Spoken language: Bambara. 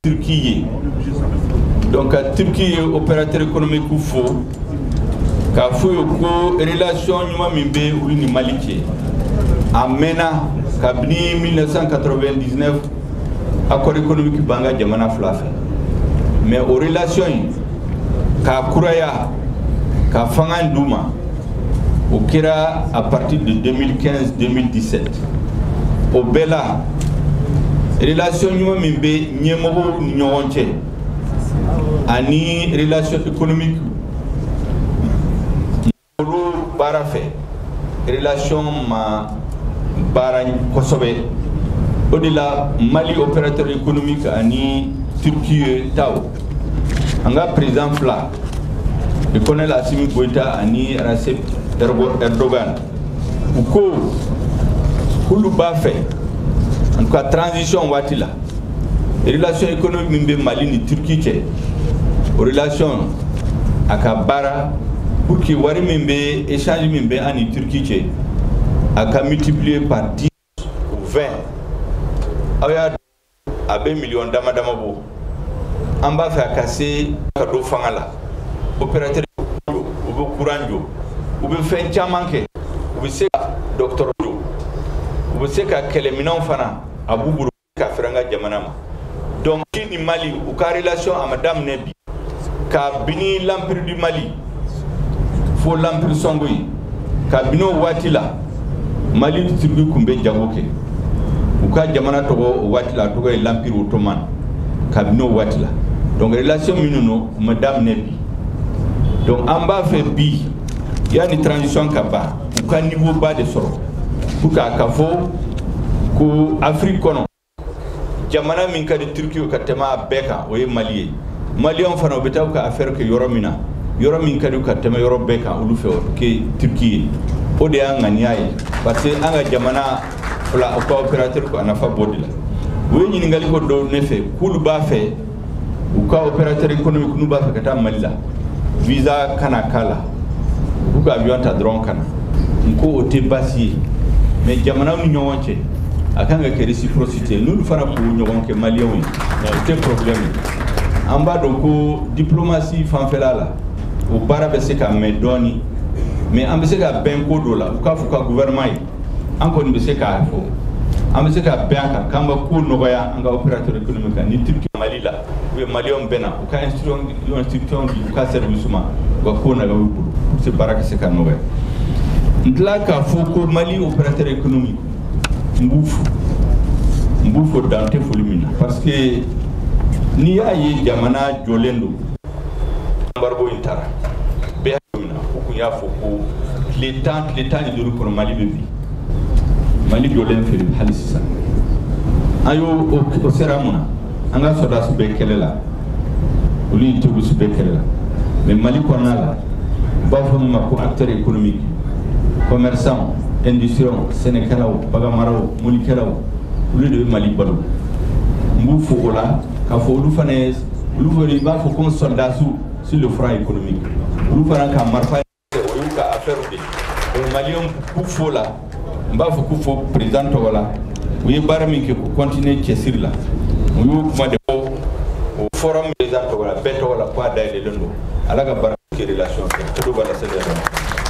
Turquie ye. Donc ka Turquie ye opérateur économique fo k'a fɔ ye ko relation ɲuman min bɛ olu ni Mali cɛ, a mɛnna kabini 1999 accord économique b'an ka jamana fila fɛ. Mais o relation in k'a kuraya ka fanga d'u ma, o kɛra à partir de 2015 2017. O bɛɛ la, relation ɲuman min bɛ ɲɛmɔgɔw ni ɲɔgɔn cɛ ani relation économique olu baara fɛ, relation ma baara kosɛbɛ. O de la, Mali opérateur économique ani Turquie ye taw, an ka président fila, le colonel Assimi Goïta ani Recep Erdogan, u ko k'olu b'a fɛ, en tout cas transition waati la, relation économique min bɛ Mali ni Turquie cɛ, o relation a ka baara pour que wari min bɛ, échange min bɛ an ni Turquie cɛ, a ka multiplier par 10 ou 20. Aw y'a a bɛ miliyɔn dama dama bɔ. An b'a fɛ a ka se ka don fanga la, opérateur jɔ, u bɛ courant jɔ, u bɛ fɛn caman kɛ, u bɛ se ka dɔgɔtɔrɔ jɔ, u bɛ se ka kɛlɛminɛnw fana a b'u bolo ka fɛrɛ an ka jamana ma. Donc ni Mali u ka relation a ma daminɛ bi. Kabini l'Empire du Mali fo l'Empire Sɔngoyi, kabini o waati la, Mali ni Turquie tun bɛ jago kɛ. U ka jamana tɔgɔ o waati la, a tɔgɔ ye l'Empire ottoman, kabini o waati la. Donc relation minnu no, u ma daminɛ bi. Donc an b'a fɛ bi, yanni transition ka ban, u ka niveau ba de sɔrɔ pour que a ka fɔ ko Afrique kɔnɔ, jamana min ka di Turquie ka tɛmɛ a bɛɛ kan, o ye Mali ye. Maliyɛnw fana, u bɛ taa u ka affaire kɛ yɔrɔ min na, yɔrɔ min ka di ka tɛmɛ yɔrɔ bɛɛ kan olu fɛ, o bɛ kɛ Turquie ye. O de y'an ŋaniya ye, parce que an ka jamana fila u ka opérateur ko a nafa b'o de la. U ye ɲininkali ko dɔw ne fɛ k'olu b'a fɛ u ka opérateur économique n'u b'a fɛ ka taa Mali la, visa kana k'a la, u k'u ka avion ta dɔrɔn ka na. N ko o tɛ baasi ye, mais jamanaw ni ɲɔgɔn cɛ, a kan ka kɛ réciprocité. N'olu fana k'u ɲɔgɔn kɛ maliyɛnw ye, o tɛ problème ye. An b'a dɔn ko diplomatie fanfɛla la, o baara bɛ se ka mɛn dɔɔni, mais an bɛ se ka bɛn ko dɔ la. U k'a fɔ ka gouvernement ye, an kɔni bɛ se k'a fɔ, an bɛ se ka bɛn a kan k'an bɛ ko nɔgɔya an ka opérateur économique kan ni Turquie Mali la, ou bien maliyɛnw bɛ na, u ka instruction di u ka service ma, u ka ko nɔgɔya u bolo pour que baara ka se ka nɔgɔya. N tila k'a fɔ ko Mali opérateur économique, n b'u fo, n b'u fo dan tɛ foli min na, parce que n'i y'a ye jamana jɔlen don, embargo in taara bɛɛ min na, u kun y'a fɔ ko tile 10, tile 15 kɔnɔ, Mali bɛ bin. Mali jɔlen feere hali sisan. An y'o o sera mun na? An ka sɔrɔdasiw bɛ kɛlɛ la, olu ni terroriste bɛ kɛlɛ la, mais Mali kɔnɔna la, u b'a fɔ min ma ko acteur économique, commerçant, industriel, sɛnɛkɛlaw, baganmaraw, molikɛlaw, olu de bɛ Mali balo. N b'u fo o la k'a fɔ olu fana ye, olu fana i b'a fɔ comme soldats sur le front économique, olu fana ka marifa, o y'u ka affaire de ye. Donc maliyɛnw k'u fo la, n b'a fɔ k'u fo président tɔgɔ la. U ye baara min kɛ, k'u continuer cɛsiri la. U y'o kuma de fɔ o forum président tɔgɔ la, bɛɛ tɔgɔ la, k'a dayɛlɛlen don. Ala ka baara kɛ relation fɛ o b'a la sɛbɛn.